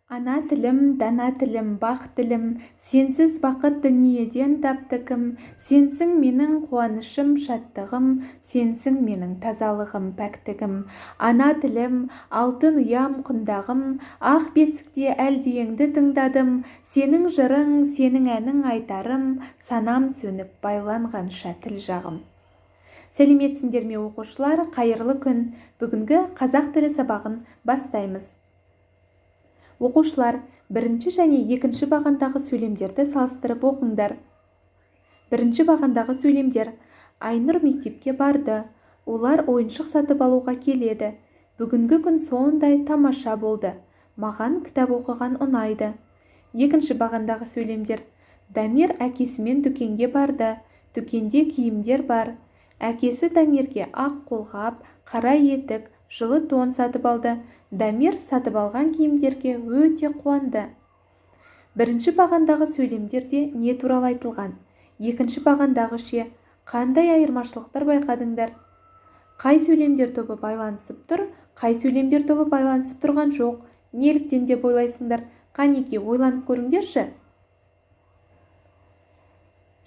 Ана тілім, дана тілім, бақ тілім, сенсіз бақыт дүниеден тапты кім? Сенсің менің қуанышым, шаттығым, сенсің менің тазалығым, пәктігім. Ана тілім, алтын ұям, құндағым, ақ бесікте әлдиіңді тыңдадым. Сенің жырың, сенің әнің айтарым, санам сөніп байланғанша тіл жағым. Сәлеметсіңдер ме, оқушылар? Қайырлы күн! Бүгінгі қазақ тілі сабағын бастаймыз. Оқушылар, бірінші және екінші бағандағы сөйлемдерді салыстырып оқыңдар. Бірінші бағандағы сөйлемдер. Айнұр мектепке барды. Олар ойыншық сатып алуға келеді. Бүгінгі күн сондай тамаша болды. Маған кітап оқыған ұнайды. Екінші бағандағы сөйлемдер. Дамир әкесімен дүкенге барды. Дүкенде киімдер бар. Әкесі Дамирге ақ қолғап, қара етік, жылы тон сатып алды. Дамир сатып алған киімдерге өте қуанды. Бірінші бағандағы сөйлемдерде не туралы айтылған? Екінші бағандағы ше? Қандай айырмашылықтар байқадыңдар? Қай сөйлемдер тобы байланысып тұр, қай сөйлемдер тобы байланысып тұрған жоқ? Неліктен деп ойлайсыңдар? Қанеки, ойланып көріңдерші.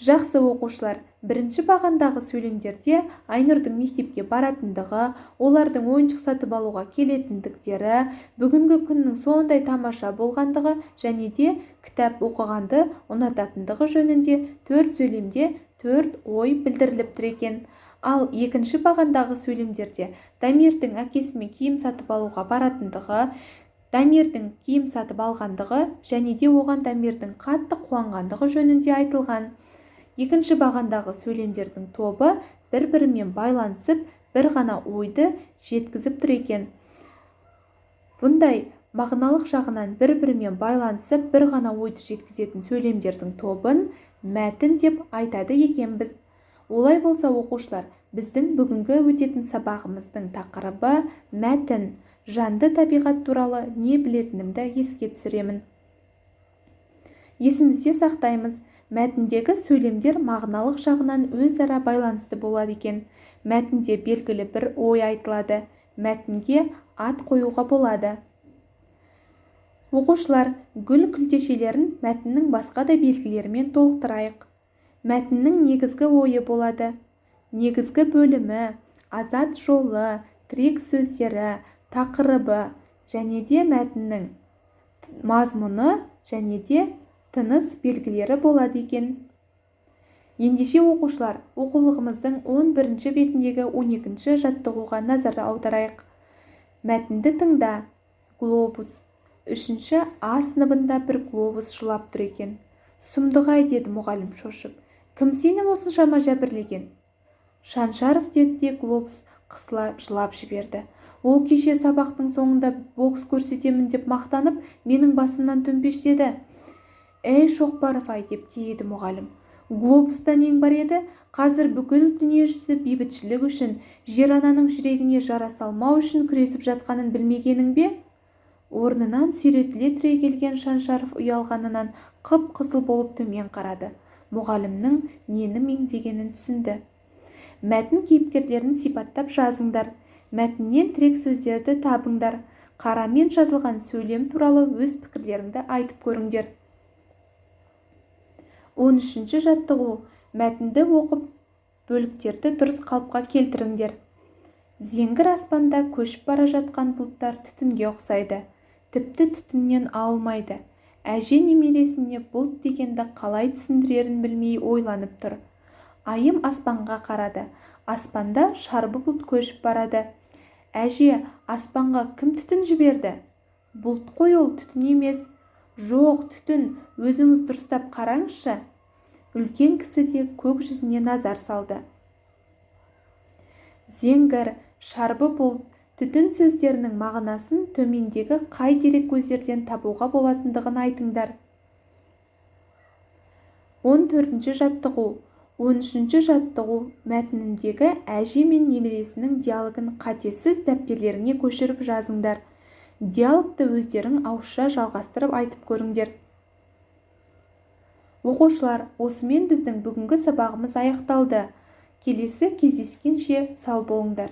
Жақсы, оқушылар, бірінші бағандағы сөйлемдерде Айнұрдың мектепке баратындығы, олардың ойыншық сатып алуға келетіндіктері, бүгінгі күннің сондай тамаша болғандығы және де кітап оқығанды ұнататындығы жөнінде төрт сөйлемде төрт ой білдіріліп тұр екен. Ал екінші бағандағы сөйлемдерде Дамирдің әкесімен киім сатып алуға баратындығы, Дамирдің киім сатып алғандығы және де оған Дамирдің қатты қуанғандығы жөнінде айтылған. Екінші бағандағы сөйлемдердің тобы бір-бірімен байланысып, бір ғана ойды жеткізіп тұр екен. Бұндай мағыналық жағынан бір-бірімен байланысып, бір ғана ойды жеткізетін сөйлемдердің тобын мәтін деп айтады екенбіз. Олай болса, оқушылар, біздің бүгінгі өтетін сабағымыздың тақырыбы мәтін. Жанды табиғат туралы не білетінімді еске түсіремін. Есімізде сақтаймыз. Мәтіндегі сөйлемдер мағыналық жағынан өзара байланысты болады екен. Мәтінде белгілі бір ой айтылады. Мәтінге ат қоюға болады. Оқушылар, гүл күлтешелерін мәтіннің басқа да белгілерімен толықтырайық. Мәтіннің негізгі ойы болады. Негізгі бөлімі, азат жолы, тірек сөздері, тақырыбы және де мәтіннің мазмұны және де тыныс белгілері болады екен. Ендеше, оқушылар, оқулығымыздың 11-ші бетіндегі 12-ші жаттығуға назар аударайық. Мәтінді тыңда. Глобус. 3-ші А сыныбында бір глобус жылап тұр екен. Сұмдық-ай, деді мұғалім шошып. Кім сені осыншама жәбірлеген? Шаншаров, деді де глобус қысыла жылап жіберді. Ол кеше сабақтың соңында бокс көрсетемін деп мақтанып, менің басымнан төмпештеді. Әй, Шоқпаров-ай, деп кейіді мұғалім. Глобуста нең бар еді? Қазір бүкіл дүниежүзі бейбітшілік үшін, жер ананың жүрегіне жара салмау үшін күресіп жатқанын білмегенің бе? Орнынан сүйретіле түрегелген Шаншаров ұялғанынан қып-қызыл болып төмен қарады. Мұғалімнің нені меңзегенін түсінді. Мәтін кейіпкерлерін сипаттап жазыңдар. Мәтіннен тірек сөздерді табыңдар. Қарамен жазылған сөйлем туралы өз пікірлеріңді айтып көріңдер. 13-ші жаттығу. Мәтінді оқып, бөліктерді дұрыс қалыпқа келтіріңдер. Зеңгір аспанда көшіп бара жатқан бұлттар түтінге ұқсайды. Тіпті түтіннен аумайды. Әже немересіне бұлт дегенді қалай түсіндірерін білмей ойланып тұр. Айым аспанға қарады. Аспанда шарбы бұлт көшіп барады. Әже, аспанға кім түтін жіберді? Бұлт қой ол, түтін емес. Жоқ, түтін, өзіңіз дұрыстап қараңызшы. Үлкен кісі де көк жүзіне назар салды. Зеңгір, шарбы бұлт, түтін сөздерінің мағынасын төмендегі қай дерек көздерден табуға болатындығын айтыңдар. 14-ші жаттығу. 13-ші жаттығу мәтініндегі әже мен немересінің диалогын қатесіз дәптерлеріңе көшіріп жазыңдар. Диалогты өздерің ауызша жалғастырып айтып көріңдер. Оқушылар, осымен біздің бүгінгі сабағымыз аяқталды. Келесі кездескенше сау болыңдар.